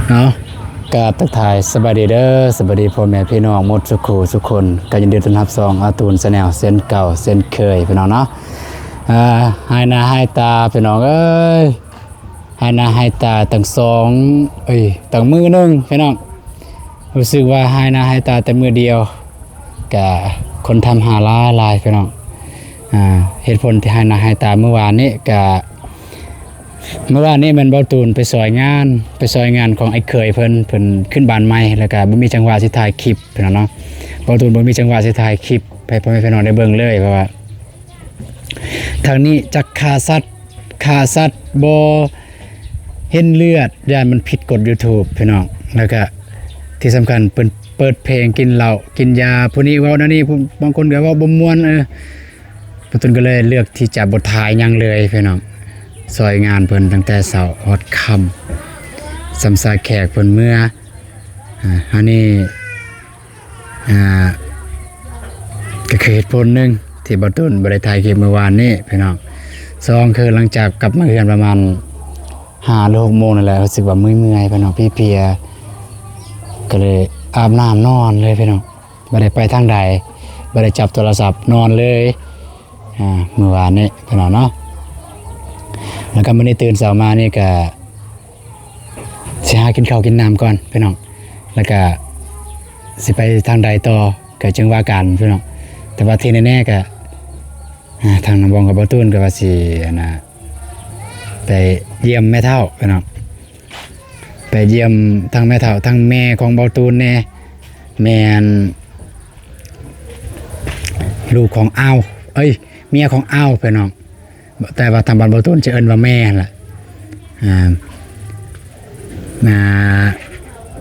ເອົາ ກາບທັກທາຍສະບາຍດີເດີ ສະບາຍດີພໍ່ແມ່ພີ່ນ້ອງໝົດສູ່ຄູ່ສູ່ຄົນ ກໍຍິນດີຕ້ອນຮັບຊ່ອງອາຕູນ Channel ເຊັ່ນເກົ່າເຊັ່ນເຄີຍ ພີ່ນ້ອງເນາະ. ເອີ ຫາຍໜ້າຫາຍຕາ ພີ່ນ້ອງເອີຍ ຫາຍໜ້າຫາຍຕາຕັ້ງສອງ ເອີຍ ຕັ້ງມື້ໜຶ່ງ ພີ່ນ້ອງ ຮູ້ສຶກວ່າຫາຍໜ້າຫາຍຕາແຕ່ມື້ດຽວ ກະຄົນຖາມຫາຫຼາຍໆ ພີ່ນ້ອງ. ອາ ເຫດຜົນທີ່ຫາຍໜ້າຫາຍຕາມື້ວານນີ້ ກະ ມື້ວານນີ້ແມ່ນເບົາຕູນໄປຊ່ອຍງານ ໄປຊ່ອຍງານຂອງອ້າຍເຂີຍເພິ່ນ ເພິ່ນຂຶ້ນບ້ານໃໝ່ ແລ້ວກະບໍ່ມີຈັງຫວະຊິຖ່າຍຄລິບ ພີ່ນ້ອງເນາະ. ເບົາຕູນບໍ່ມີຈັງຫວະຊິຖ່າຍຄລິບໃຫ້ພໍ່ແມ່ພີ່ນ້ອງໄດ້ເບິ່ງເລີຍ ເພາະວ່າທາງນີ້ຈັກຂ້າສັດ ຂ້າສັດ ບໍ່ເຫັນເລືອດ ຢ້ານມັນຜິດກົດ YouTube ພີ່ນ້ອງ. ແລ້ວກະທີ່ສຳຄັນເພິ່ນເປີດເພງ ກິນເຫຼົ້າ ກິນຢາ ຜູ້ນີ້ເວົ້າແນວນີ້ ຜູ້ ບາງຄົນກໍເວົ້າບໍ່ມ່ວນ ເອີ ປະຕຸນກໍເລີຍເລືອກທີ່ຈະບໍ່ຖ່າຍຫຍັງເລີຍ ພີ່ນ້ອງ. ຊ່ອຍງານເພິ່ນຕັ້ງແຕ່ເຊົ້າຮອດຄ່ຳ ສ່ຳຊາແຂກເພິ່ນເມືອ ອາ ອັນນີ້ ອາ ກໍຄືເຫດຜົນໜຶ່ງທີ່ເບົາຕູນບໍ່ໄດ້ຖ່າຍຄລິບມື້ວານນີ້ ພີ່ນ້ອງ. ສອງ ຄືຫຼັງຈາກກັບມາເຮືອນປະມານຫ້າ ຫຼື ຫົກໂມງນັ້ນແຫຼະ ຮູ້ສຶກວ່າເມື່ອຍໆ ພີ່ນ້ອງ ເພຍໆ ກໍເລີຍອາບນ້ຳນອນເລີຍ ພີ່ນ້ອງ. ບໍ່ໄດ້ໄປທາງໃດ ບໍ່ໄດ້ຈັບໂທລະສັບ ນອນເລີຍ ອາ ມື້ວານນີ້ ພີ່ນ້ອງເນາະ. ແລ້ວກໍມື້ນີ້ຕື່ນເຊົ້າມານີ້ກໍຊິຫາກິນເຂົ້າກິນນ້ຳກ່ອນ ພີ່ນ້ອງ ແລ້ວກໍຊິໄປທາງໃດຕໍ່ ກໍຈຶ່ງວ່າກັນ ພີ່ນ້ອງ. ແຕ່ວ່າທີ່ແນ່ໆ ກໍ ອາ ທາງນ້ອງບອງກັບເບົາຕູນກໍວ່າຊິ ອັນນ່າ ໄປຢ້ຽມແມ່ເຖົ້າ ພີ່ນ້ອງ. ໄປຢ້ຽມທັງແມ່ເຖົ້າ ທັງແມ່ຂອງເບົາຕູນແດ່ ແມ່ນລູກຂອງອາວ ເອີຍ ເມຍຂອງອາວ ພີ່ນ້ອງ. ແຕ່ວ່າທາງບ້ານເບົາຕູນຈະເອີ້ນວ່າແມ່ຫັ້ນລະ ອາ ອາ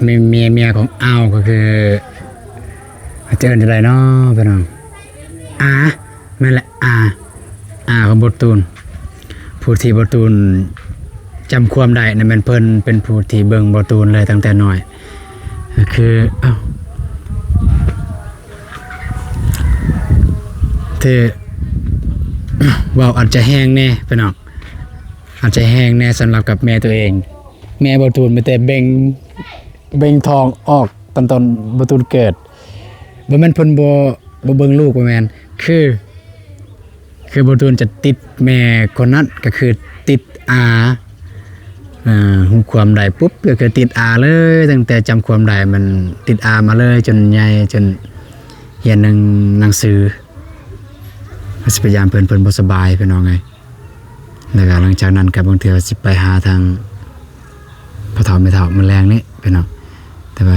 ເມຍ ເມຍ ເມຍຂອງອາວ ກໍຄື ຈະເອີ້ນຈັ່ງໃດເນາະ ພີ່ນ້ອງ? ອາ ແມ່ນແຫຼະ ອາ ອາຂອງເບົາຕູນ. ຜູ້ທີ່ເບົາຕູນຈຳຄວາມໄດ້ນັ້ນແມ່ນເພິ່ນເປັນຜູ້ທີ່ເບິ່ງເບົາຕູນເລີຍຕັ້ງແຕ່ນ້ອຍ ກໍຄື ເອົ້າ ທີ່ເວົ້າອາດຈະແຮງແດ່ ພີ່ນ້ອງ ອາດຈະແຮງແດ່ສຳລັບກັບແມ່ຕົວເອງ. ແມ່ເບົາຕູນມີແຕ່ເບັ່ງ ເບັ່ງທ້ອງອອກຕັ້ງແຕ່ເບົາຕູນເກີດ. ບໍ່ແມ່ນເພິ່ນບໍ່ ບໍ່ເບິ່ງລູກ ບໍ່ແມ່ນ ຄື ຄືເບົາຕູນຈະຕິດແມ່ຄົນນັ້ນ ກໍຄືຕິດອາ ເອີ ຮູ້ຄວາມໄດ້ປຸບ ກໍຄືຕິດອາເລີຍ. ຕັ້ງແຕ່ຈຳຄວາມໄດ້ ມັນຕິດອາມາເລີຍ ຈົນໃຫຍ່ ຈົນຮຽນໜັງ ໜັງສື ຊິໄປຢາມເພິ່ນ ເພິ່ນບໍ່ສະບາຍ ພີ່ນ້ອງເອີຍ. ແລ້ວກໍຫຼັງຈາກນັ້ນກໍບາງເທື່ອຊິໄປຫາທາງພໍ່ເຖົ້າແມ່ເຖົ້າມື້ແລງນີ້ພີ່ນ້ອງ. ແຕ່ວ່າ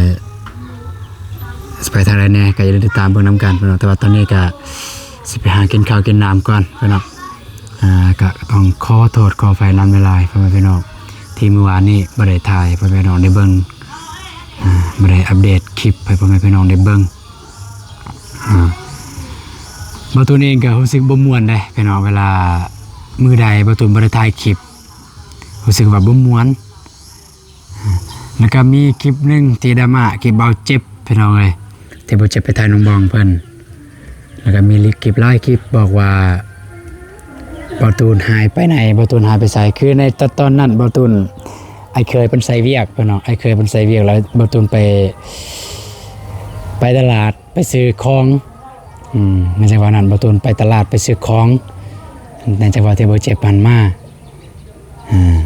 ຊິໄປທາງໃດແດ່ກໍຢ່າລືມຕິດຕາມເບິ່ງນຳກັນພີ່ນ້ອງ. ແຕ່ວ່າຕອນນີ້ກໍຊິໄປຫາກິນເຂົ້າກິນນ້ຳກ່ອນພີ່ນ້ອງ. ອາ ກໍຕ້ອງຂໍໂທດຂໍອະໄພນຳຫຼາຍໆ ພໍ່ແມ່ພີ່ນ້ອງ ທີ່ມື້ວານນີ້ບໍ່ໄດ້ຖ່າຍໃຫ້ພໍ່ແມ່ພີ່ນ້ອງໄດ້ເບິ່ງ ອາ ບໍ່ໄດ້ອັບເດດຄລິບໃຫ້ພໍ່ແມ່ພີ່ນ້ອງໄດ້ເບິ່ງ. ອາ ເບົາຕູນເອງກໍຮູ້ສຶກບໍ່ມ່ວນເດ້ພີ່ນ້ອງ ເວລາມື້ໃດເບົາຕູນບໍ່ໄດ້ຖ່າຍຄລິບ ຮູ້ສຶກວ່າບໍ່ມ່ວນ. ແລ້ວກໍມີຄລິບໜຶ່ງທີ່ດຣາມາ ຄລິບເບົາເຈັບພີ່ນ້ອງເອີຍ ທີ່ເບົາເຈັບໄປຖ່າຍນ້ອງບອງເພິ່ນ. ແລ້ວກໍມີຄລິບຫຼາຍຄລິບບອກວ່າເບົາຕູນຫາຍໄປໃນ ເບົາຕູນຫາຍໄປໃສ. ຄືໃນຕອນນັ້ນເບົາຕູນ ອ້າຍເຂີຍເພິ່ນໃສ່ວຽກພີ່ນ້ອງ ອ້າຍເຂີຍເພິ່ນໃສ່ວຽກ ແລ້ວເບົາຕູນໄປ ໄປຕະຫຼາດ ໄປຊື້ຂອງ ອືມ ໃນຈັງຫວະນັ້ນ ເບົາຕູນໄປຕະຫຼາດໄປຊື້ຂອງ ໃນຈັງຫວະທີ່ເບົາເຈັບຫັ້ນມາ. ອາ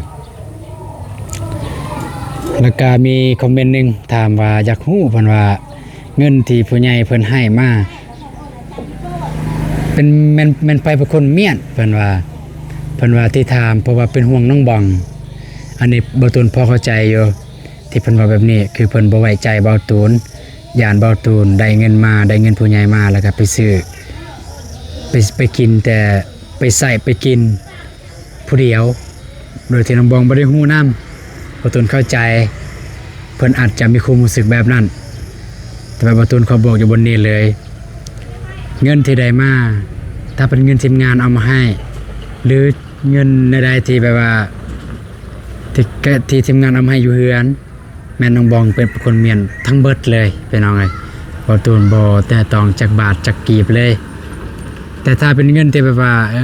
ແລ້ວກະມີຄອມເມັນໜຶ່ງຖາມວ່າ ຢາກຮູ້ ເພິ່ນວ່າ ເງິນທີ່ຜູ້ໃຫຍ່ເພິ່ນໃຫ້ມາ ເປັນ ແມ່ນ ແມ່ນໃຜເປັນຄົນມ້ຽນ ເພິ່ນວ່າ ເພິ່ນວ່າທີ່ຖາມ ເພາະວ່າເປັນຫ່ວງນ້ອງບອງ. ອັນນີ້ເບົາຕູນພໍເຂົ້າໃຈຢູ່ ທີ່ເພິ່ນເວົ້າແບບນີ້ ຄືເພິ່ນບໍ່ໄວ້ໃຈເບົາຕູນ ຢ້ານເບົາຕູນໄດ້ເງິນມາ ໄດ້ເງິນຜູ້ໃຫຍ່ມາ ແລ້ວກໍໄປຊື້ ໄປ ໄປກິນ ແຕ່ໄປໃຊ້ໄປກິນຜູ້ດຽວ ໂດຍທີ່ນ້ອງບອງບໍ່ໄດ້ຮູ້ນຳ. ເບົາຕູນເຂົ້າໃຈ ເພິ່ນອາດຈະມີຄວາມຮູ້ສຶກແບບນັ້ນ ແຕ່ວ່າເບົາຕູນຂໍບອກຢູ່ບ່ອນນີ້ເລີຍ ເງິນທີ່ໄດ້ມາ ຖ້າເປັນເງິນທີມງານເອົາມາໃຫ້ ຫຼື ເງິນໃດໆທີ່ແບບວ່າ ທີ່ ທີ່ທີມງານເອົາມາໃຫ້ຢູ່ເຮືອນ ແມ່ນນ້ອງບອງເປັນຄົນມ້ຽນທັງເບິດເລີຍພີ່ນ້ອງເອີຍ. ເບົາຕູນບໍ່ແຕະຕ້ອງຈັກບາດຈັກກີບເລີຍ. ແຕ່ຖ້າເປັນເງິນທີ່ແບບວ່າ ເອີ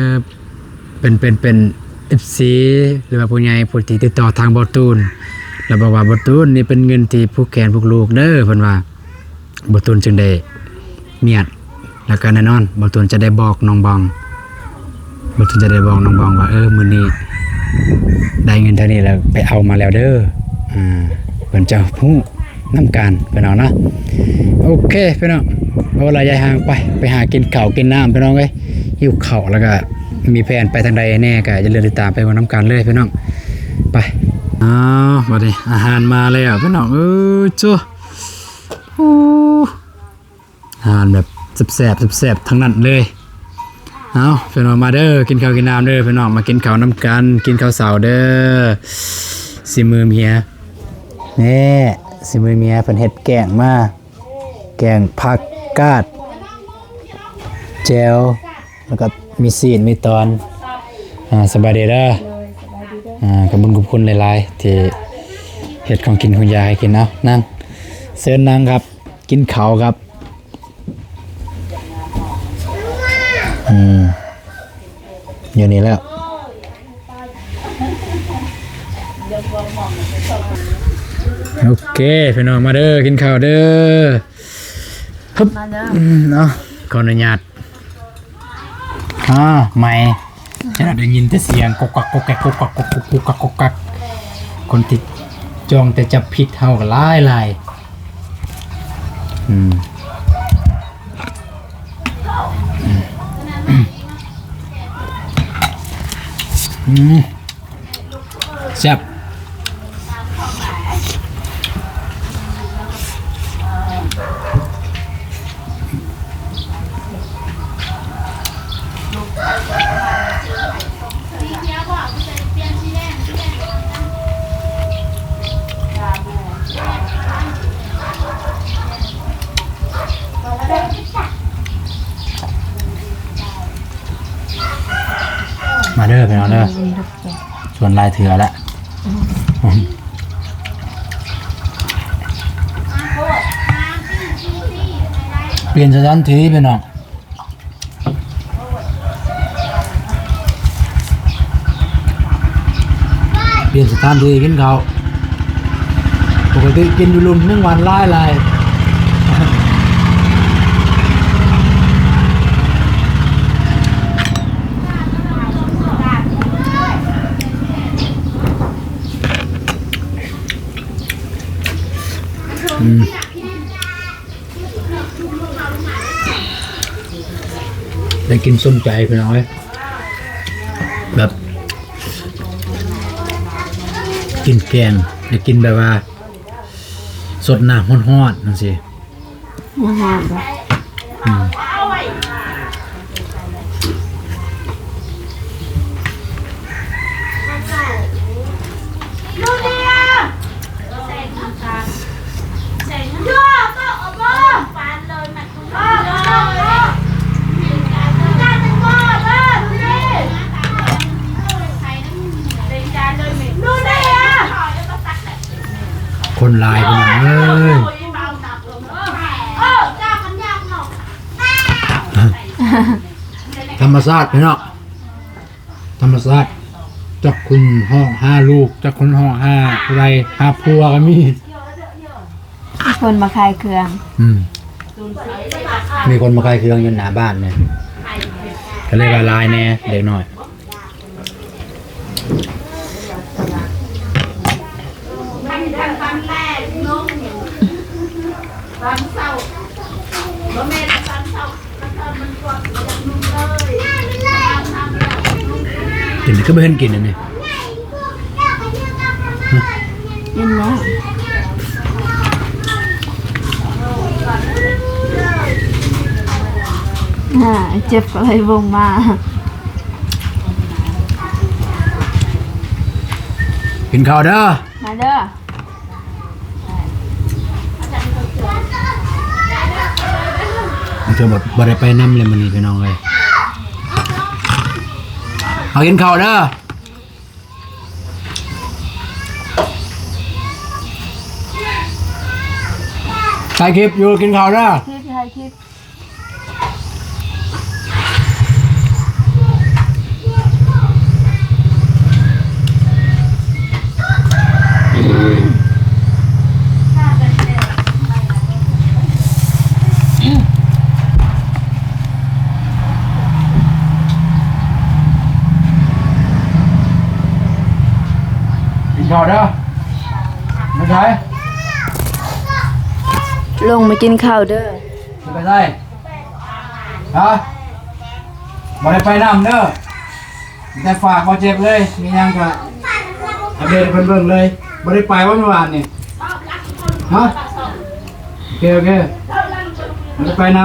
ເປັນ ເປັນ ເປັນເອັຟຊີ ຫຼືວ່າຜູ້ໃຫຍ່ຜູ້ທີ່ຕິດຕໍ່ທາງເບົາຕູນ ລະບອກວ່າ ບໍ່ຕູນ ນີ້ເປັນເງິນທີ່ຜູກແຂນຜູກລູກເດີ ເພິ່ນວ່າ. ບໍ່ຕູນຈຶ່ງໄດ້ມຽດ ແລ້ວກໍແນ່ນອນ ບໍ່ຕູນຈະໄດ້ບອກນ້ອງບອງ ບໍ່ຕູນຈະໄດ້ບອກນ້ອງບອງວ່າ ເອີ ມື້ນີ້ໄດ້ເງິນເທົ່ານີ້ແລ້ວ ໄປເອົາມາແລ້ວເດີ. ອ່າ ເພິ່ນຈະຮູ້ນຳກັນພີ່ນ້ອງເນາະ. ໂອເຄພີ່ນ້ອງ ເວົ້າຫຼາຍຢ່າຍຫ່າງ ໄປ ໄປຫາກິນເຂົ້າກິນນ້ຳພີ່ນ້ອງເອີຍ. ຫິວເຂົ້າ ແລ້ວກໍມີແຜນໄປທາງໃດແດ່ ກໍຢ່າລືມຕິດຕາມໄປເບິ່ງນຳກັນເລີຍພີ່ນ້ອງ. ໄປ ອ້າວ ບັດນີ້ອາຫານມາແລ້ວພີ່ນ້ອງເອີຍ. ໂອ້ ອາຫານແບບແຊບໆ ແຊບໆ ທັງນັ້ນເລີຍ. ເອົາ ພີ່ນ້ອງມາເດີ ກິນເຂົ້າກິນນ້ຳເດີພີ່ນ້ອງ ມາກິນເຂົ້ານຳກັນ ກິນເຂົ້າເຊົ້າເດີ. ສີມືເມຍ ແນ່ ສີມືເມຍ ເພິ່ນເຮັດແກງມາ ແກງຜັກກາດ ແຈ່ວ ແລ້ວກໍມີຊີ້ນມີຕອນ. ອ່າ ສະບາຍດີເດີ. ອ່າ ຂອບຄຸນ ຂອບຄຸນຫຼາຍໆ ທີ່ເຮັດຂອງກິນຂອງຢາກໃຫ້ກິນ. ເອົາ ນັ່ງ ເຊີນນັ່ງຄັບ ກິນເຂົ້າຄັບ. ອືມ ຢູ່ນີ້ແລ້ວ. ໂອເຄ ພີ່ນ້ອງມາເດີ ກິນເຂົ້າເດີ. ຮຶບ ມາເດີ. ອືມ ເອົາ ຂໍອະນຸຍາດ. ອາ ໃໝ່ ຈະໄດ້ຍິນແຕ່ສຽງກົກກັກ ກົກແກັກ ກົກກັກ ກົກກັກ ກົກກັກ ກົກກັກ. ຄົນຕິດຈ້ອງແຕ່ຈັບຜິດເຮົາກໍຫຼາຍໆ. ອືມ ອືມ ແຊບ. ມາເດີພີ່ນ້ອງເດີ ອືມ ຊວນຫຼາຍເທື່ອແລ້ວ. ປ່ຽນສະຖານທີ່ພີ່ນ້ອງ ປ່ຽນສະຖານທີ່ກິນເຂົ້າ. ປົກກະຕິກິນຢູ່ລຸ່ມໜຶ່ງວັນຫຼາຍໆ. ອືມ ໄດ້ກິນສົມໃຈພີ່ນ້ອງເອີຍ ແບບ ກິນແກງ ໄດ້ກິນແບບວ່າ ສົດນ້ຳຮ້ອນໆ ຈັ່ງຊີ້. ອືມ ຄົນຫຼາຍພີ່ນ້ອງເອີຍ. ທຳມະຊາດພີ່ນ້ອງ ທຳມະຊາດ ຈັກຄົນຮ້ອງຫາລູກ ຈັກຄົນຮ້ອງຫາຜູ້ໃດ ຫາຜົວກໍມີ. ຄົນມາຂາຍເຄື່ອງ ອືມ ມີຄົນມາຂາຍເຄື່ອງຢູ່ໜ້າບ້ານນີ້ ກໍເລີຍວ່າຫຼາຍແດ່ເດັກນ້ອຍ. ກິນຄືບໍ່ເຫັນກິນອັນນີ້. ກິນແລ້ວ ອ່າ ເຈັບກໍເລີຍວົງມາ. ກິນເຂົ້າເດີ ມາເດີ ເທື່ອບໍ່ ບໍ່ໄດ້ໄປນຳເລີຍມື້ນີ້ພີ່ນ້ອງເອີຍ. ເອົາ ກິນເຂົ້າເດີ. ຖ່າຍຄລິບຢູ່ ກິນເຂົ້າເດີ. ຖ່າຍຄລິບ. ເຂົ້າເດີ ໄປໃສ? ລົງມາກິນເຂົ້າເດີ. ຊິໄປໃສ? ຮະ? ບໍ່ໄດ້ໄປນຳເດີ ມີແຕ່ຝາກບໍ່ເຈັບເລີຍ ມີຫຍັງກະອັບເດດໃຫ້ເພິ່ນເບິ່ງເລີຍ. ບໍ່ໄດ້ໄປບໍ່ມື້ວານນີ້? ຮະ? ໂອເຄ ໂອເຄ ບໍ່ໄດ້ໄປນຳ.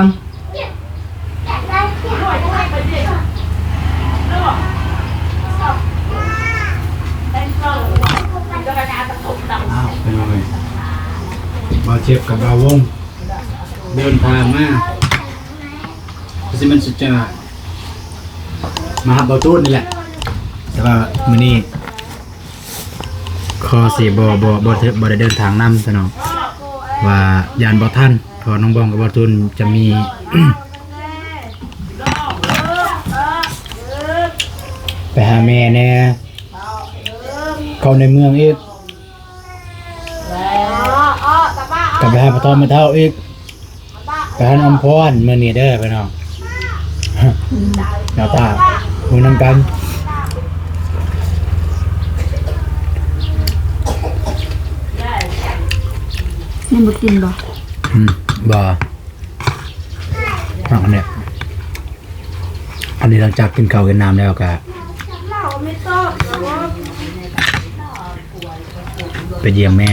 ອ້າວ ເປັນຫຍັງ? ບ່າວເຈັບກັບບ່າວວົງເດີນທາງມາ ຄືຊິແມ່ນສຸດຍອດ ມາຮັບບ່າວຕູນນີ້ແຫຼະ ແຕ່ວ່າມື້ນີ້ຂໍຊິບໍ່ ບໍ່ ບໍ່ ບໍ່ໄດ້ເດີນທາງນຳຊະເນາະ ວ່າຢ້ານບໍ່ທັນ ເພາະນ້ອງບອງກັບບ່າວຕູນຈະມີ ໄປຫາແມ່ແດ່ ເຂົ້າໃນເມືອງອີກ ກັບໄປຫາພໍ່ເຖົ້າແມ່ເຖົ້າອີກ ໄປຫານ້ອງອຳພອນມື້ນີ້ເດີພີ່ນ້ອງ. ເອົາຕາ ເບິ່ງນຳກັນ. ຍັງບໍ່ກິນບໍ່? ອືມ ບໍ່. ອັນນີ້ ອັນນີ້ຫຼັງຈາກກິນເຂົ້າກິນນ້ຳແລ້ວກະໄປຢ້ຽມແມ່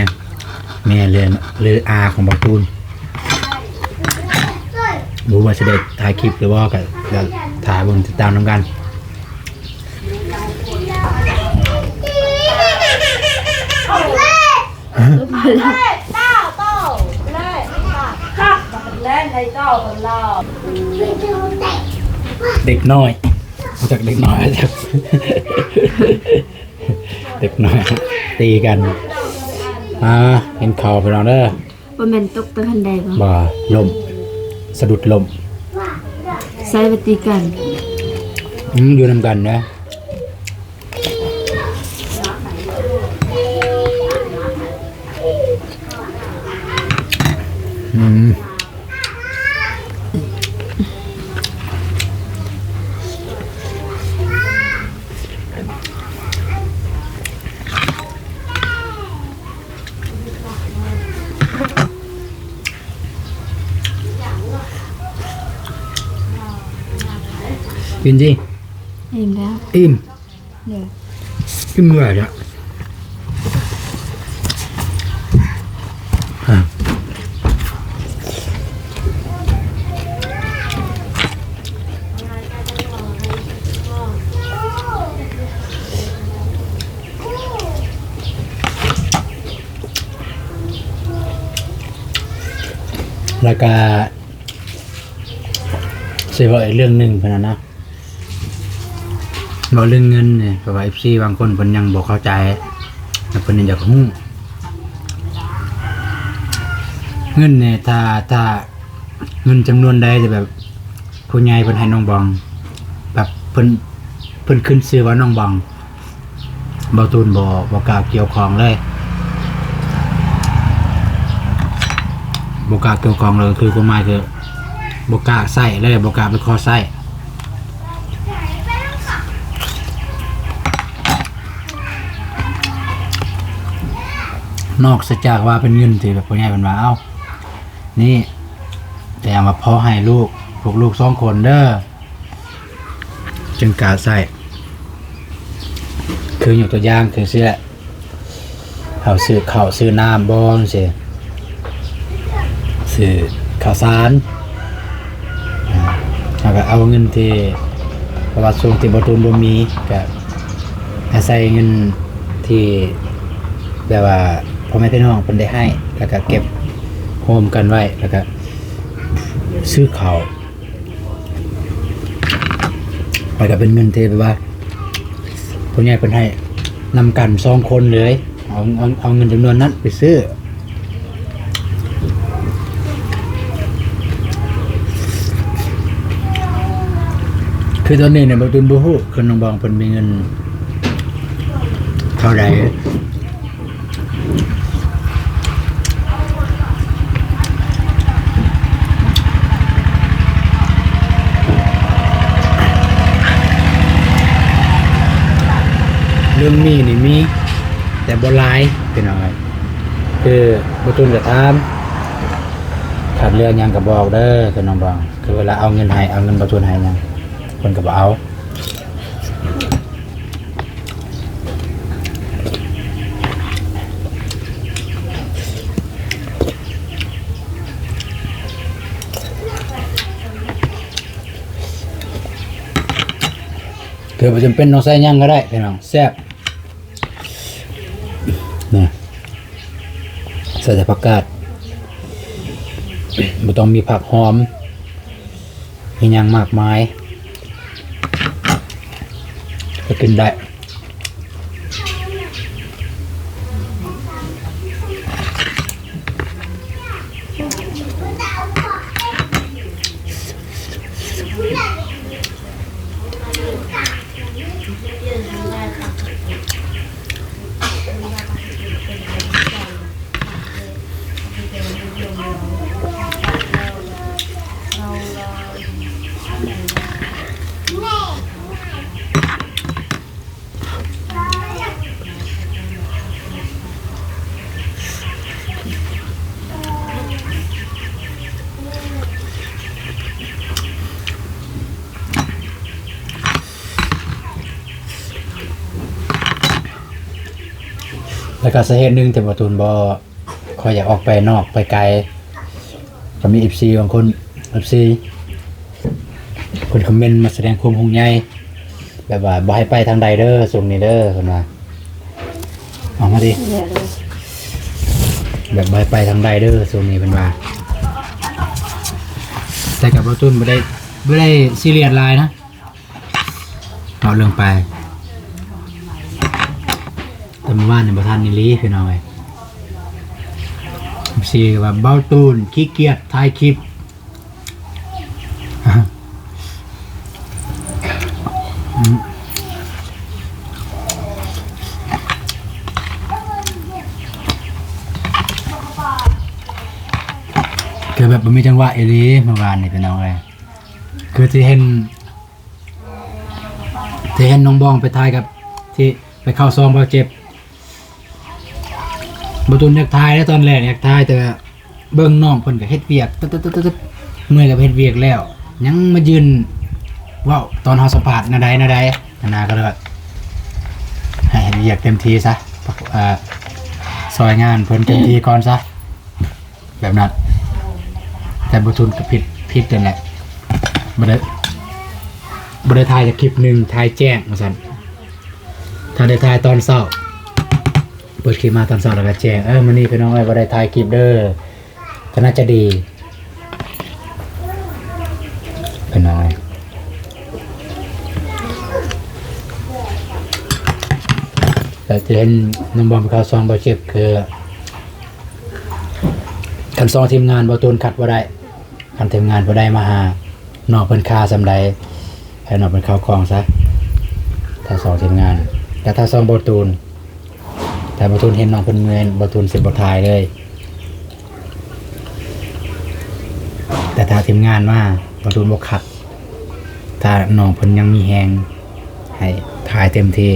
ແມ່ ຫຼື ຫຼື ອາຂອງບ່າວຕູນ. ບໍ່ຮູ້ວ່າຊິໄດ້ຖ່າຍຄລິບຫຼືບໍ່ ກະ ກະຖ້າເບິ່ງຕິດຕາມນຳກັນ. ເດັກນ້ອຍ ຮູ້ຈັກເດັກນ້ອຍ ເດັກນ້ອຍຕີກັນ. ອ່າ ກິນເຂົ້າພີ່ນ້ອງເດີ. ບໍ່ແມ່ນຕົກຕະຄັນໄດບໍ່? ບໍ່ ລົ້ມ ສະດຸດລົ້ມ. ໃສ່ວ່າຕີກັນ. ອືມ ຢູ່ນຳກັນນະ. ອືມ. ກິນຕິ ອີ່ມແລ້ວ ອີ່ມ ເດີ ກິນເມື່ອຍລະ. ແລ້ວກະຊິເວົ້າອີກເລື່ອງໜຶ່ງພຸ້ນນະ ເວົ້າເລື່ອງເງິນນີ້ ເພາະວ່າເອັຟຊີບາງຄົນເພິ່ນຍັງບໍ່ເຂົ້າໃຈ ແລະເພິ່ນຍັງຢາກຮູ້ ເງິນນີ້ ຖ້າ ຖ້າເງິນຈຳນວນໃດທີ່ແບບ ຜູ້ໃຫຍ່ເພິ່ນໃຫ້ນ້ອງບອງ ແບບເພິ່ນ ເພິ່ນຂຶ້ນຊື່ວ່ານ້ອງບອງ ບ່າວຕູນບໍ່ ບໍ່ກ້າກ່ຽວຂ້ອງເລີຍ ບໍ່ກ້າກ່ຽວຂ້ອງເລີຍ ຄືຄວາມໝາຍຄືບໍ່ກ້າໃຊ້ເລີຍ ບໍ່ກ້າໄປຂໍໃຊ້. ນອກເສຍຈາກວ່າເປັນເງິນທີ່ແບບຜູ້ໃຫຍ່ເພິ່ນວ່າ ເອົ້າ ນີ້ ແຕ່ວ່າພໍໃຫ້ລູກ ພວກລູກສອງຄົນເດີ ຈຶ່ງກ້າໃຊ້ ຄືຍົກຕົວຢ່າງຄືຊີ້ແຫຼະ ເຮົາຊື້ເຂົ້າຊື້ນ້ຳບໍ່ຈັ່ງຊີ້ ຊື້ເຂົ້າສານ ເຮົາກະເອົາເງິນທີ່ ເພາະວ່າຊ່ວງທີ່ບ່າວຕູນບໍ່ມີ ກະອາໄສເງິນທີ່ແບບວ່າພໍ່ແມ່ພີ່ນ້ອງເພິ່ນໄດ້ໃຫ້ ແລ້ວກະເກັບໂຮມກັນໄວ້ ແລ້ວກະຊື້ເຂົ້າ ແລ້ວກະເປັນເງິນທີ່ແບບວ່າ ຜູ້ໃຫຍ່ເພິ່ນໃຫ້ນຳກັນສອງຄົນເລີຍ ເອົາ ເອົາ ເອົາເງິນຈຳນວນນັ້ນໄປຊື້ ຄືຕອນນີ້ນີ້ ບ່າວຕູນບໍ່ຮູ້ ຄືນ້ອງບອງເພິ່ນມີເງິນເທົ່າໃດ. ເລື່ອງມີນີ້ມີ ແຕ່ ບໍ່ຫຼາຍພີ່ນ້ອງເອີຍ. ຄືບໍ່ຕຸນກໍຖາມ ຂາດເຫຼືອຫຍັງກໍບອກເດີ ຄືນ້ອງບອງ ຄືເວລາເອົາເງິນໃຫ້ ເອົາເງິນບໍ່ຕຸນໃຫ້ຫຍັງ ເພິ່ນກໍບໍ່ເອົາ. ຄືບໍ່ຈຳເປັນຕ້ອງໃສ່ຫຍັງກໍໄດ້ພີ່ນ້ອງ ແຊບ. ນີ້ ໃສ່ແຕ່ຜັກກາດ ບໍ່ຕ້ອງມີຜັກຫອມ ອີຫຍັງມາກມາຍ ກໍກິນໄດ້. ແລ້ວກໍສາເຫດໜຶ່ງທີ່ບໍ່ຕູນບໍ່ ຂ້ອຍຢາກອອກໄປນອກໄປໄກ ກໍມີເອັຟຊີບາງຄົນ ເອັຟຊີເພິ່ນຄອມເມັນມາສະແດງຄວາມຫ່ວງໃຍ ແບບວ່າບໍ່ໃຫ້ໄປທາງໃດເດີຊ່ວງນີ້ເດີ ເພິ່ນວ່າ ອອກມາຕິ ແບບບໍ່ໃຫ້ໄປທາງໃດເດີຊ່ວງນີ້ ເພິ່ນວ່າ. ແຕ່ກັບບໍ່ຕູນບໍ່ໄດ້ ບໍ່ໄດ້ຊີຣຽສຫຼາຍນະ ເວົ້າເລື່ອງໄປ ແຕ່ມື້ວານນີ້ບໍ່ທັນອີ່ຫຼີພີ່ນ້ອງເອີຍ ເອັຟຊີວ່າເບົາຕູນຂີ້ກຽດຖ່າຍຄລິບ ຄືແບບບໍ່ມີຈັງຫວະອີ່ຫຼີມື້ວານນີ້ພີ່ນ້ອງເອີຍ ຄືທີ່ເຫັນ ທີ່ເຫັນນ້ອງບອງໄປຖ່າຍກັບ ທີ່ໄປເຂົ້າຊ່ອງບ່າວເຈັບ ບໍ່ຕຸນຢາກຖ່າຍເດ້ ຕອນແລກຢາກຖ່າຍ ແຕ່ເບິ່ງນ້ອງເພິ່ນກໍເຮັດວຽກ ເມື່ອຍກັບເຮັດວຽກແລ້ວ ຍັງມາຢືນເວົ້າຕອນເຮົາສຳພາດແນວໃດແນວໃດຫັ້ນນະ ກໍເລີຍວ່າໃຫ້ເຮັດວຽກເຕັມທີ່ຊະ ເອີ ຊ່ອຍງານເພິ່ນເຕັມທີ່ກ່ອນຊະ. ແບບນັ້ນ ແຕ່ບໍ່ຕຸນກໍຜິດ ຜິດນັ້ນແຫຼະ ບໍ່ໄດ້ ບໍ່ໄດ້ຖ່າຍຈັກຄລິບໜຶ່ງ ຖ່າຍແຈ້ງວ່າຊັ້ນ ຖ້າໄດ້ຖ່າຍຕອນເຊົ້າ ເປີດຄລິບມາຕອນເຊົ້າແລ້ວກໍແຈ້ງ ເອີ ມື້ນີ້ພີ່ນ້ອງເອີຍ ບໍ່ໄດ້ຖ່າຍຄລິບເດີ ກໍໜ້າຈະດີ ພີ່ນ້ອງເອີຍ. ແຕ່ທີ່ເຫັນນ້ອງບອມເຂົ້າຊ່ອງບ່າວເຈັບ ຄື ຄັນຊ່ອງທີມງານບໍ່ຕູນຂັດບໍ່ໄດ້ ຄັນທີມງານຜູ້ໃດມາຫາ ນ້ອງເພິ່ນຄາສ່ຳໃດ ໃຫ້ນ້ອງເພິ່ນເຂົ້າກ້ອງຊະ ຖ້າຊ່ອງທີມງານ. ແຕ່ຖ້າຊ່ອງບໍ່ຕູນ ຖ້າບໍ່ຕູນເຫັນນ້ອງເພິ່ນເມື່ອຍ ບໍ່ຕູນຊິບໍ່ຖ່າຍເລີຍ. ແຕ່ຖ້າທີມງານມາ ບໍ່ຕູນບໍ່ຂັດ ຖ້ານ້ອງເພິ່ນຍັງມີແຮງ ໃຫ້ຖ່າຍເຕັມທີ່.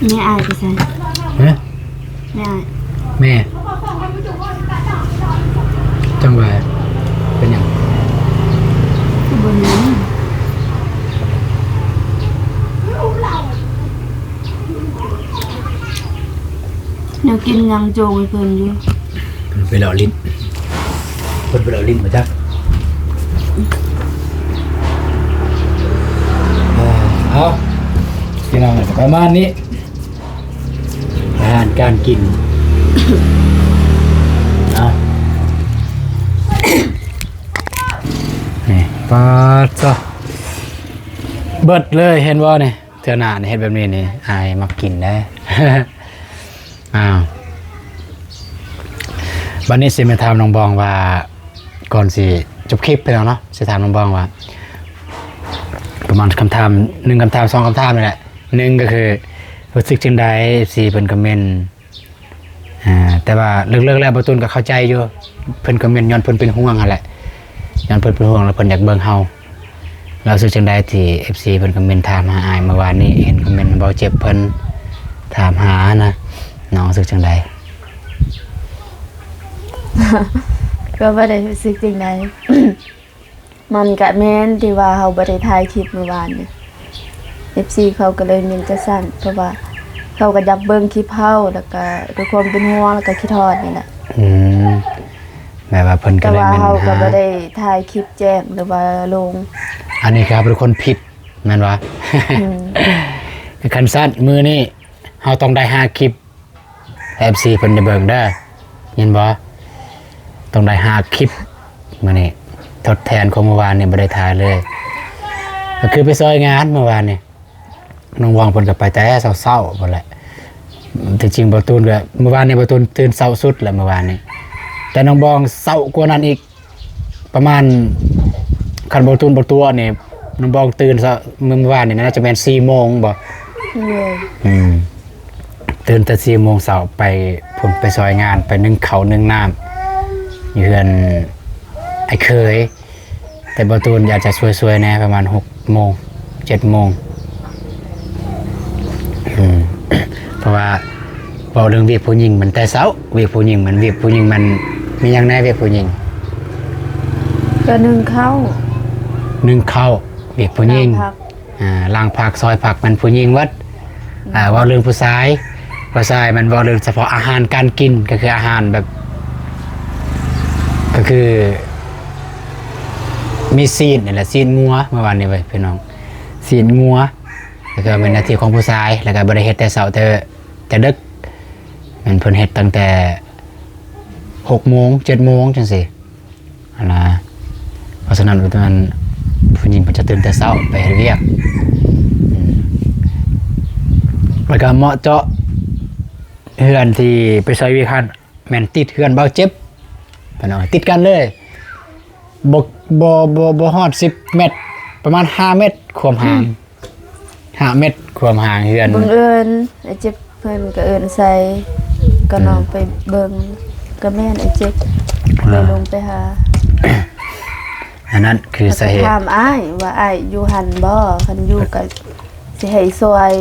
ແມ່ອ້າຍໄປໃສ? ຮະ? ແມ່ອ້າຍ ແມ່ ຈັ່ງວ່າ ເປັນຫຍັງ? ຄືບໍ່ມີ ແນວກິນຍັງໂຈງໃຫ້ເພິ່ນຢູ່ ເພິ່ນໄປເລາະຫຼິ້ນ ເພິ່ນໄປເລາະຫຼິ້ນມາຈັກ. ເອົາ ພີ່ນ້ອງ ປະມານນີ້ ອາຫານການກິນ ເອົາ ນີ້ ປາດ ເບິດເລີຍ ເຫັນບໍ່ນີ້? ເທື່ອໜ້ານີ້ເຮັດແບບນີ້ນີ້ ອ້າຍມັກກິນເດ້. ອ້າວ ບັດນີ້ຊິມາຖາມນ້ອງບອງວ່າ ກ່ອນຊິຈົບຄລິບພີ່ນ້ອງເນາະ ຊິຖາມນ້ອງບອງວ່າ ປະມານຄຳຖາມ ໜຶ່ງຄຳຖາມ ສອງຄຳຖາມນີ້ແຫຼະ. ໜຶ່ງກໍຄື ຮູ້ສຶກຈັ່ງໃດ ເອັຟຊີເພິ່ນຄອມເມັນ ອ່າ ແຕ່ວ່າເລິກໆແລ້ວ ບໍ່ຕູນກໍເຂົ້າໃຈຢູ່ ເພິ່ນຄອມເມັນຍ້ອນເພິ່ນເປັນຫ່ວງຫັ້ນແຫຼະ ຍ້ອນເພິ່ນເປັນຫ່ວງ ແລ້ວເພິ່ນຢາກເບິ່ງເຮົາ ລາວຮູ້ສຶກຈັ່ງໃດທີ່ເອັຟຊີເພິ່ນຄອມເມັນຖາມຫາອ້າຍເມື່ອວານນີ້? ເຫັນຄອມເມັນເວົ້າເຈັບເພິ່ນຖາມຫານະ ນ້ອງຮູ້ສຶກຈັ່ງໃດ? ກໍບໍ່ໄດ້ຮູ້ສຶກຈັ່ງໃດ. ມັນກະແມ່ນທີ່ວ່າເຮົາບໍ່ໄດ້ຖ່າຍຄລິບມື້ວານນີ້ ເອັຟຊີເຂົາກໍເລີຍມີແຕ່ຊັ້ນ ເພາະວ່າເຂົາກໍຢາກເບິ່ງຄລິບເຮົາ ແລ້ວກໍດ້ວຍຄວາມເປັນຫ່ວງ ແລ້ວກໍຄິດຮອດນີ້ແຫຼະ. ອືມ ແບບວ່າເພິ່ນກໍເລີຍ ແຕ່ວ່າເຮົາກໍບໍ່ໄດ້ຖ່າຍຄລິບແຈ້ງ ຫຼືວ່າລົງ. ອັນນີ້ຄືເຮົາເປັນຄົນຜິດແມ່ນບໍ່? ອືມ ຄັນຊັ້ນມື້ນີ້ເຮົາຕ້ອງໄດ້ຫ້າຄລິບ ເອັຟຊີເພິ່ນໄດ້ເບິ່ງເດີ ຍິນບໍ່? ຕ້ອງໄດ້ຫ້າຄລິບມື້ນີ້ ທົດແທນຂອງມື້ວານນີ້ບໍ່ໄດ້ຖ່າຍເລີຍ ກໍຄືໄປຊ່ອຍງານມື້ວານນີ້ ນ້ອງວອງເພິ່ນກໍໄປແຕ່ເຊົ້າໆ ພຸ້ນແຫຼະ. ທີ່ຈິງບໍ່ຕູນກໍ ມື້ວານນີ້ບໍ່ຕູນຕື່ນເຊົ້າສຸດແຫຼະມື້ວານນີ້ ແຕ່ນ້ອງບອງເຊົ້າກວ່ານັ້ນອີກ. ປະມານ ຄັນບໍ່ຕູນບໍ່ຕົວນີ້ ນ້ອງບອງຕື່ນ ມື້ວານນີ້ໜ້າຈະແມ່ນສີ່ໂມງບໍ່? ໂດຍ ອືມ ຕື່ນແຕ່ສີ່ໂມງເຊົ້າ ໄປພຸ້ນ ໄປຊ່ອຍງານ ໄປໜຶ້ງເຂົ້າໜຶ້ງນ້ຳຢູ່ເຮືອນອ້າຍເຂີຍ ແຕ່ບໍ່ຕູນຢາກຈະຊ່ວຍໆແດ່ ປະມານຫົກໂມງ ເຈັດໂມງ. ອືມ ເພາະວ່າເວົ້າເລື່ອງວຽກຜູ້ຍິງມັນແຕ່ເຊົ້າ ວຽກຜູ້ຍິງມັນ ວຽກຜູ້ຍິງມັນມີຫຍັງແດ່ ວຽກຜູ້ຍິງ? ກໍໜຶ້ງເຂົ້າ ໜຶ້ງເຂົ້າ ວຽກຜູ້ຍິງ ລ້າງຜັກ ອ່າ ລ້າງຜັກ ຊອຍຜັກ ມັນຜູ້ຍິງເບິດ. ອືມ ອ່າ ເວົ້າເລື່ອງຜູ້ຊາຍ ຜູ້ຊາຍມັນເວົ້າເລື່ອງສະເພາະອາຫານການກິນ ກໍຄືອາຫານແບບ ກໍຄືມີຊີ້ນນີ້ແຫຼະ ຊີ້ນງົວ ເມື່ອວານນີ້ເວີຍ ພີ່ນ້ອງ ຊີ້ນງົວ. ກໍຄືເປັນໜ້າທີ່ຂອງຜູ້ຊາຍ ແລ້ວກໍບໍ່ໄດ້ເຮັດແຕ່ເຊົ້າ ແຕ່ ແຕ່ເດິກ ແມ່ນເພິ່ນເຮັດຕັ້ງແຕ່ຫົກໂມງ ເຈັດໂມງ ຈັ່ງຊີ້ຫັ້ນນະ. ເພາະສະນັ້ນ ມັນ ຜູ້ຍິງເພິ່ນຈະຕື່ນແຕ່ເຊົ້າໄປເຮັດວຽກ. ອືມ ແລ້ວກໍເໝາະເຈາະ ເຮືອນທີ່ໄປຊ່ອຍວຽກຫັ້ນ ແມ່ນຕິດເຮືອນບ່າວເຈັບ ເພິ່ນເອົາຕິດກັນເລີຍ ບໍ່ ບໍ່ ບໍ່ ບໍ່ຮອດສິບແມັດ ປະມານຫ້າແມັດຄວາມຫ່າງ. ອືມ ຫ້າແມັດຄວາມຫ່າງເຮືອນ. ບັງເອີນອ້າຍເຈັບເພິ່ນກໍເອີ້ນໃສ່ ກໍນ້ອງ ອືມ ໄປເບິ່ງ ກໍແມ່ນອ້າຍເຈັບ ອ່າ ເລີຍລົງໄປຫາ. ອັນນັ້ນຄືສາເຫດ. ຖາມອ້າຍວ່າອ້າຍຢູ່ຫັ້ນບໍ່? ຄັນຢູ່ກໍຊິໃຫ້ຊ່ວຍ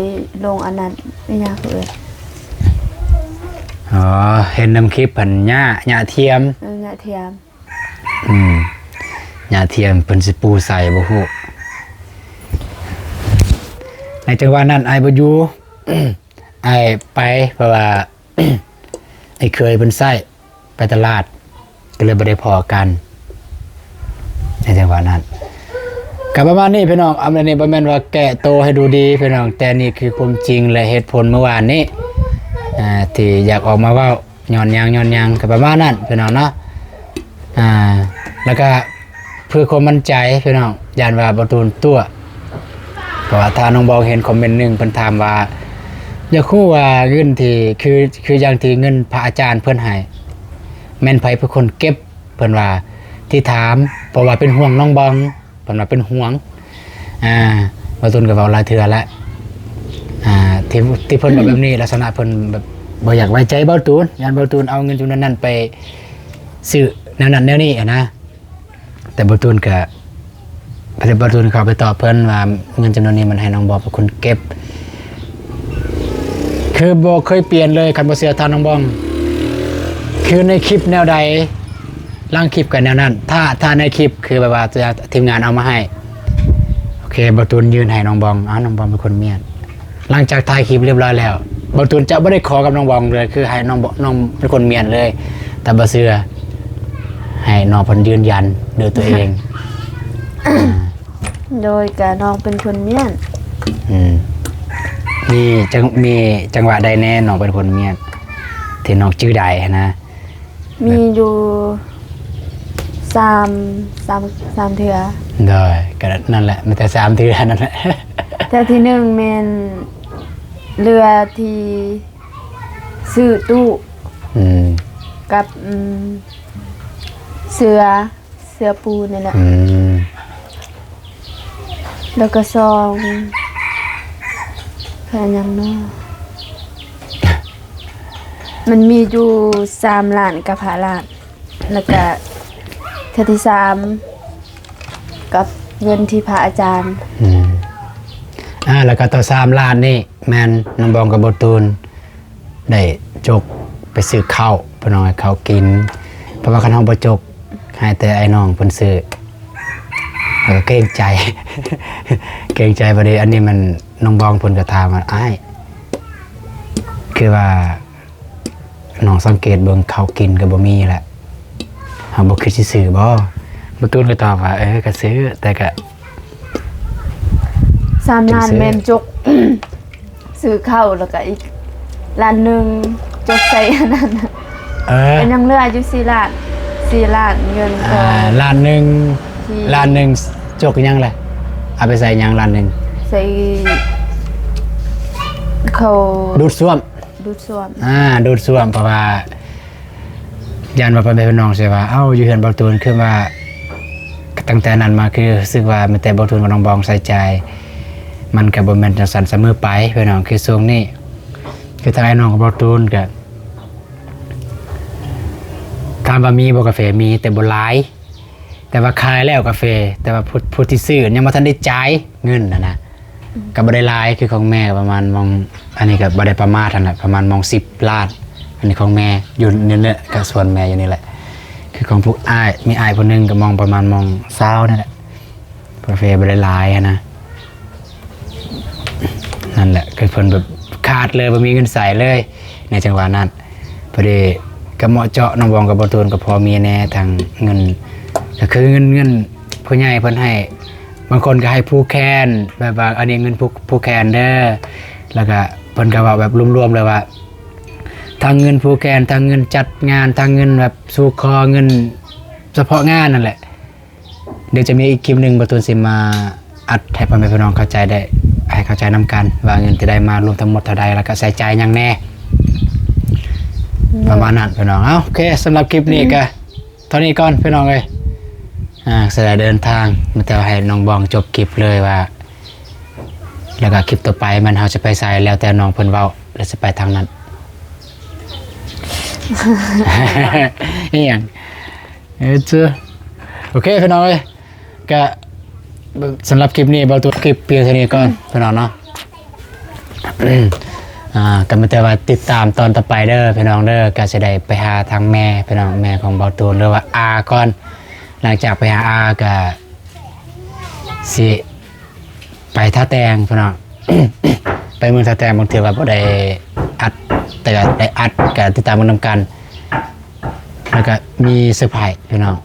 ລົງອັນນັ້ນ ອີຫຍັງເອີ້ນ ອໍ ເຫັນນຳຄລິບຫັ້ນ ຫຍ້າ ຫຍ້າທຽມ. ເອີ ຫຍ້າທຽມ. ອືມ ຫຍ້າທຽມເພິ່ນຊິປູໃສ່ບໍ່ຮູ້. ໃນຈັງຫວະນັ້ນອ້າຍບໍ່ຢູ່ ອ້າຍໄປ ເພາະວ່າອ້າຍເຂີຍເພິ່ນໃຊ້ໄປຕະຫຼາດ ກໍເລີຍບໍ່ໄດ້ພໍ້ກັນໃນຈັງຫວະນັ້ນ. ກໍປະມານນີ້ພີ່ນ້ອງ ອັນນີ້ບໍ່ແມ່ນວ່າແກ້ໂຕໃຫ້ດູດີພີ່ນ້ອງ ແຕ່ນີ້ຄືຄວາມຈິງ ແລະ ເຫດຜົນເມື່ອວານນີ້ ອ່າ ທີ່ຢາກອອກມາເວົ້າ. ຍ້ອນຫຍັງ ຍ້ອນຫຍັງ ກໍປະມານນັ້ນພີ່ນ້ອງເນາະ. ອ່າ ແລ້ວກໍເພື່ອຄວາມໝັ້ນໃຈພີ່ນ້ອງ ຢ້ານວ່າບໍ່ໂດນຕົວະ ເພາະວ່າຖ້ານ້ອງບອງເຫັນຄອມເມັນໜຶ່ງ ເພິ່ນຖາມວ່າ ຢາກຮູ້ວ່າເງິນທີ່ ຄື ຄືຢ່າງທີ່ເງິນພະອາຈານເພິ່ນໃຫ້ ແມ່ນໃຜເປັນຄົນເກັບ ເພິ່ນວ່າ ທີ່ຖາມ ເພາະວ່າເປັນຫ່ວງນ້ອງບອງ. ເພິ່ນວ່າເປັນຫ່ວງ ອ່າ ບ່າວຕູນກໍເວົ້າຫຼາຍເທື່ອແລ້ວ ອ່າ ທີ່ ທີ່ເພິ່ນເວົ້າແບບນີ້ ລັກສະນະເພິ່ນແບບບໍ່ຢາກໄວ້ໃຈບ່າວຕູນ ຢ້ານບ່າວຕູນເອົາເງິນຈຳນວນນັ້ນໄປຊື້ແນວນັ້ນແນວນີ້ຫັ້ນນະ. ແຕ່ບ່າວຕູນກໍ ບ່າວຕູນເຂົ້າໄປຕອບເພິ່ນວ່າ ເງິນຈຳນວນນີ້ມັນໃຫ້ນ້ອງບອງເປັນຄົນເກັບ. ຄືບໍ່ເຄີຍປ່ຽນເລີຍ ຄັນບໍ່ເຊື່ອຖາມນ້ອງບອງ ຄືໃນຄລິບແນວໃດ ຫຼັງຄລິບກໍແນວນັ້ນ ຖ້າ ຖ້າໃນຄລິບຄືແບບວ່າທີມງານເອົາມາໃຫ້ ໂອເຄ ບ່າວຕູນຍື່ນໃຫ້ນ້ອງບອງ ອ້າວ ນ້ອງບອງເປັນຄົນມ້ຽນ. ຫຼັງຈາກຖ່າຍຄລິບຮຽບຮ້ອຍແລ້ວ ບ່າວຕູນຈະບໍ່ໄດ້ຂໍກັບນ້ອງບອງເລີຍ ຄືໃຫ້ນ້ອງ ນ້ອງເປັນຄົນມ້ຽນເລີຍ ຖ້າບໍ່ເຊື່ອ ໃຫ້ນ້ອງເພິ່ນຢືນຢັນດ້ວຍຕົວເອງ. ໂດຍກະນ້ອງເປັນຄົນມ້ຽນ. ອືມ ມີຈັງ ມີຈັງຫວະໃດແດ່ນ້ອງເປັນຄົນມ້ຽນ ທີ່ນ້ອງຈື່ໄດ້ຫັ້ນນະ? ມີຢູ່ສາມ ສາມ ສາມເທື່ອ. ໂດຍ ກະນັ້ນແຫຼະ ມີແຕ່ສາມເທື່ອນັ້ນແຫຼະ. ເທື່ອທີໜຶ່ງແມ່ນເຮືອທີ່ຊື້ຕູ້ ອືມ ກັບ ອືມ ເສືອ ເສືອປູນີ້ແຫຼະ. ອືມ ແລ້ວກໍສອງ ຄ່າຫຍັງເນາະ ມັນມີຢູ່ສາມລ້ານກັບຫ້າລ້ານ ແລ້ວກະເທື່ອທີສາມກັບ ເງິນທີ່ພະອາຈານ ອືມ ອ່າ ແລ້ວກໍຕໍ່ສາມລ້ານນີ້ ແມ່ນນ້ອງບອງກັບບໍ່ຕູນໄດ້ຈົກໄປຊື້ເຂົ້າ ພີ່ນ້ອງ ໃຫ້ເຂົາກິນ ເພາະວ່າຄັນເຮົາບໍ່ຈົກ ໃຫ້ແຕ່ອ້າຍນ້ອງເພິ່ນຊື້ ແລ້ວກໍເກງໃຈ ເກງໃຈ. ບັດນີ້ອັນນີ້ມັນ ນ້ອງບອງເພິ່ນກໍຖາມວ່າ ອ້າຍ ຄືວ່າ ນ້ອງສັງເກດເບິ່ງເຂົ້າກິນກໍບໍ່ມີແຫຼະ ເຮົາບໍ່ຄິດຊິຊື້ບໍ່? ບໍ່ຕູນກໍຕອບວ່າ ເອີ ກໍຊື້ ແຕ່ກໍ ສາມລ້ານ ແມ່ນຈົກຊື້ເຂົ້າ ແລ້ວກໍອີກລ້ານໜຶ່ງຈົກໃສ່ອັນນັ້ນ ເອີ ກໍຍັງເຫຼືອຢູ່ສີ່ລ້ານ ສີ່ລ້ານເງິນ ອ່າ ຂອງ ລ້ານໜຶ່ງ ທີ່ ລ້ານໜຶ່ງຈົກຫຍັງລະ? ເອົາໄປໃສ່ຫຍັງລ້ານໜຶ່ງ? ໃສ່ເຂົ້າດູດຊວມ. ດູດຊວມ ອ່າ ດູດຊວມ ເພາະວ່າຢ້ານວ່າພໍ່ແມ່ພີ່ນ້ອງຊິວ່າ ເອົ້າ ຢູ່ເຮືອນເບົາຕູນຄືວ່າ ຕັ້ງແຕ່ນັ້ນມາຄືຮູ້ສຶກວ່າມີແຕ່ເບົາຕູນກັບນ້ອງບອງໃຊ້ຈ່າຍ ມັນກໍບໍ່ແມ່ນຈັ່ງຊັ້ນສະເໝີໄປ ພີ່ນ້ອງ. ຄືຊ່ວງນີ້ ຄືທາງອ້າຍນ້ອງກັບເບົາຕູນກໍ ຖາມວ່າມີບໍ່ກາເຟ? ມີ ແຕ່ບໍ່ຫຼາຍ. ແຕ່ວ່າຂາຍແລ້ວກາເຟ ແຕ່ວ່າຜູ້ ຜູ້ທີ່ຊື້ຍັງບໍ່ທັນໄດ້ຈ່າຍເງິນຫັ້ນນະ ອືມ ກໍບໍ່ໄດ້ຫຼາຍ ຄືຂອງແມ່ປະມານໝ່ອງ ອັນນີ້ກໍບໍ່ໄດ້ປະມາດຫັ້ນແຫຼະ ປະມານໝ່ອງສິບລ້ານ ອັນນີ້ຂອງແມ່ຢູ່ນີ້ແຫຼະ ກໍສວນແມ່ຢູ່ນີ້ແຫຼະ. ຄືຂອງພວກອ້າຍ ມີອ້າຍຜູ້ໜຶ່ງກໍໝ່ອງປະມານໝ່ອງຊາວນີ້ແຫຼະ ກາເຟບໍ່ໄດ້ຫຼາຍຫັ້ນນະ. ນັ້ນແຫຼະ ຄືເພິ່ນແບບຂາດເລີຍ ບໍ່ມີເງິນໃຊ້ເລີຍໃນຈັງຫວະນັ້ນ. ພໍດີກໍເໝາະເຈາະ ນ້ອງບອງກັບບໍ່ຕູນກໍພໍມີແດ່ ທັງເງິນ ກໍຄືເງິນ ເງິນຜູ້ໃຫຍ່ເພິ່ນໃຫ້ ບາງຄົນກໍໃຫ້ຜູ້ແຄນ ແບບວ່າອັນນີ້ເງິນຜູ້ ຜູ້ແຄນເດີ ແລ້ວກໍເພິ່ນກໍເວົ້າແບບລວມໆເລີຍວ່າ ທັງເງິນຜູ້ແຄນ ທັງເງິນຈັດງານ ທັງເງິນແບບສູ່ຂໍ ເງິນສະເພາະງານນັ້ນແຫຼະ. ດຽວຈະມີອີກຄລິບໜຶ່ງ ບ່າວຕູນຊິມາອັດໃຫ້ພໍ່ແມ່ພີ່ນ້ອງເຂົ້າໃຈໄດ້ ໃຫ້ເຂົ້າໃຈນຳກັນວ່າເງິນທີ່ໄດ້ມາລວມທັງໝົດເທົ່າໃດ ແລ້ວກໍໃຊ້ຈ່າຍຫຍັງແດ່ ປະມານນັ້ນພີ່ນ້ອງ. ເອົ້າ ໂອເຄ ສຳລັບຄລິບນີ້ກໍເທົ່ານີ້ກ່ອນພີ່ນ້ອງເອີຍ. ອ່າ ສະດາເດີນທາງ ມີແຕ່ວ່າໃຫ້ນ້ອງບອງຈົບຄລິບເລີຍວ່າ ແລ້ວກໍຄລິບຕໍ່ໄປແມ່ນເຮົາຈະໄປໃສ ແລ້ວແຕ່ນ້ອງເພິ່ນເວົ້າ ແລ້ວຊິໄປທາງນັ້ນ. ອີຫຍັງ? ເອີ ໂອເຄພີ່ນ້ອງເອີຍ ກະສຳລັບຄລິບນີ້ ເບົາຕູນຄລິບພຽງເທົ່ານີ້ກ່ອນ ອືມ ພີ່ນ້ອງເນາະ. ອ່າ ກໍມີແຕ່ວ່າຕິດຕາມຕອນຕໍ່ໄປເດີພີ່ນ້ອງເດີ ກໍຊິໄດ້ໄປຫາທາງແມ່ພີ່ນ້ອງ ແມ່ຂອງເບົາຕູນ ຫຼືວ່າອາກ່ອນ. ຫຼັງຈາກໄປຫາອາກໍຊິ ໄປທ່າແຕ່ງພີ່ນ້ອງ ໄປເມືອງທ່າແຕ່ງ ບາງເທື່ອກໍບໍ່ໄດ້ອັດ ແຕ່ກໍໄດ້ອັດ ກໍຕິດຕາມເບິ່ງນຳກັນ. ແລ້ວກໍມີເຊີໄພຣສ໌ພີ່ນ້ອງ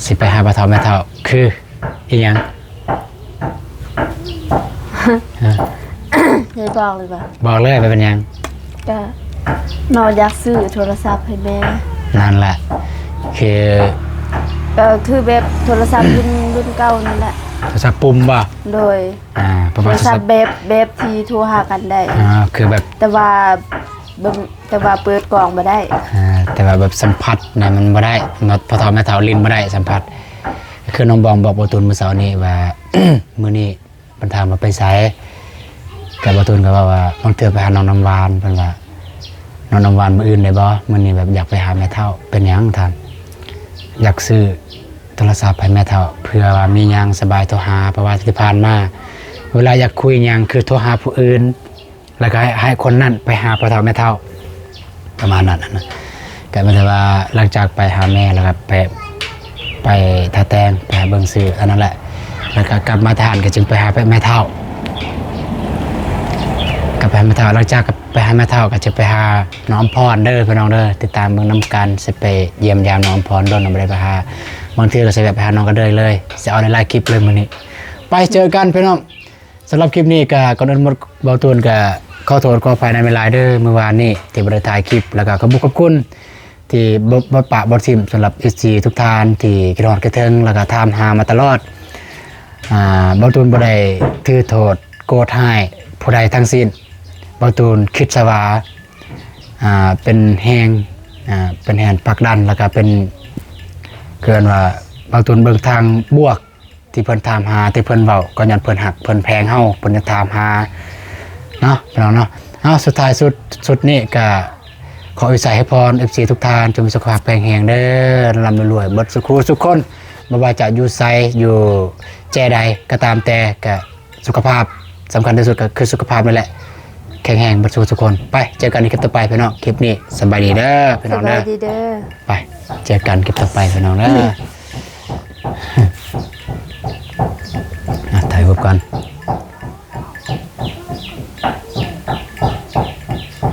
ຊິໄປຫາພໍ່ເຖົ້າແມ່ເຖົ້າ ຄືອີ່ຫຍັງ? ຮະ? ໃຫ້ບອກເລີຍບໍ່? ບອກເລີຍ ບໍ່ເປັນຫຍັງ. ກະນ້ອງຢາກຊື້ໂທລະສັບໃຫ້ແມ່. ນັ້ນແຫຼະ ຄື ເອີ ຄືແບບໂທລະສັບລຸ້ນ ລຸ້ນເກົ່ານັ້ນແຫຼະ. ໂທລະສັບປຸ່ມບໍ່? ໂດຍ. ອ່າ ເພາະວ່າໂທລະສັບ ໂທລະສັບແບບ ແບບທີ່ໂທຫາກັນໄດ້. ອ່າ ຄືແບບ ແຕ່ວ່າເບິ່ງ ແຕ່ວ່າເປີດກ້ອງບໍ່ໄດ້. ອ່າ ແຕ່ວ່າແບບສຳຜັດນະມັນບໍ່ໄດ້ ພໍ່ເຖົ້າແມ່ເຖົ້າຫຼິ້ນບໍ່ໄດ້ ສຳຜັດ. ຄືນ້ອງບອງບອກບ່າວຕູນມື້ເຊົ້ານີ້ວ່າ ມື້ນີ້ ເພິ່ນຖາມວ່າໄປໃສ ກະບ່າວຕູນກໍເວົ້າວ່າ ບາງເທື່ອໄປຫານ້ອງນ້ຳຫວານ ເພິ່ນວ່າ ນ້ອງນ້ຳຫວານ ມື້ອື່ນໄດ້ບໍ່? ມື້ນີ້ແບບຢາກໄປຫາແມ່ເຖົ້າ. ເປັນຫຍັງທ່ານ? ຢາກຊື້ໂທລະສັບໃຫ້ແມ່ເຖົ້າ ເພື່ອວ່າມີຫຍັງສະບາຍໂທຫາ ເພາະວ່າທີ່ຜ່ານມາ ເວລາຢາກຄຸຍຫຍັງຄືໂທຫາຜູ້ອື່ນ ແລ້ວກໍໃຫ້ ໃຫ້ຄົນນັ້ນໄປຫາພໍ່ເຖົ້າແມ່ເຖົ້າ ປະມານນັ້ນນະ. ກໍແມ່ນແຕ່ວ່າຫຼັງຈາກໄປຫາແມ່ແລ້ວກໍໄປ ໄປທ່າແຕ່ງ ໄປຫາເບິ່ງຊື່ອັນນັ້ນແຫຼະ ແລ້ວກໍກັບມາທະຫານກໍຈຶ່ງໄປຫາແມ່ເຖົ້າ ກັບໄປຫາແມ່ເຖົ້າ. ຫຼັງຈາກໄປຫາແມ່ເຖົ້າກໍຈະໄປຫານ້ອງອຳພອນເດີພີ່ນ້ອງເດີ ຕິດຕາມເບິ່ງນຳກັນ. ຊິໄປຢ້ຽມຢາມນ້ອງອຳພອນ ດົນນະບໍ່ໄດ້ໄປຫາ ບາງເທື່ອກໍຊິແວະໄປຫານ້ອງກະເດີຍເລີຍ. ຊິເອົາຫຼາຍໆຄລິບເລີຍມື້ນີ້ ໄປເຈີກັນພີ່ນ້ອງ. ສຳລັບຄລິບນີ້ກໍກ່ອນອື່ນໝົດ ບ່າວຕູນກໍຂໍໂທດຂໍອະໄພນຳຫຼາຍໆເດີ ມື້ວານນີ້ທີ່ບໍ່ໄດ້ຖ່າຍຄລິບ ແລ້ວກໍຂອບຄຸນຂອບຄຸນທີ່ບໍ່ ບໍ່ປະບໍ່ຖິ້ມ ສຳລັບເອັຟຊີທຸກທ່ານທີ່ຄິດຮອດຄິດເຖິງ ແລ້ວກໍຖາມຫາມາຕະຫຼອດ. ອ່າ ບ່າວຕູນບໍ່ໄດ້ຖືໂທດໂກດຮ້າຍຜູ້ໃດທັງສິ້ນ ບ່າວຕູນຄິດຊະວ່າ ອ່າ ເປັນແຮງ ອ່າ ເປັນແຮງຜັກດັນ ແລ້ວກໍເປັນ ເອີ້ນວ່າ ບ່າວຕູນເບິ່ງທາງບວກ ທີ່ເພິ່ນຖາມຫາ ທີ່ເພິ່ນເວົ້າ ກໍຍ້ອນເພິ່ນຮັກເພິ່ນແພງເຮົາ ເພິ່ນຈະຖາມຫາເນາະ ພີ່ນ້ອງເນາະ. ເອົາ ສຸດທ້າຍສຸດ ສຸດນີ້ກໍຂໍອວຍໄຊໃຫ້ພອນເອັຟຊີທຸກທ່ານ ຈົ່ງມີສຸຂະພາບແຂງແຮງເດີ ລ່ຳລວຍເບິດສຸຂູສຸຄົນ ບໍ່ວ່າຈະຢູ່ໃສ ຢູ່ແຈໃດກໍຕາມແຕ່ ກະສຸຂະພາບ ສຳຄັນທີ່ສຸດກໍຄືສຸຂະພາບນີ້ແຫຼະ ແຂງແຮງເບິດສູ່ທຸກຄົນ. ໄປ ເຈີກັນໃນຄລິບຕໍ່ໄປພີ່ນ້ອງ ຄລິບນີ້ສະບາຍດີເດີພີ່ນ້ອງເດີ. ສະບາຍດີເດີ. ໄປ ເຈີກັນຄລິບຕໍ່ໄປພີ່ນ້ອງເດີ.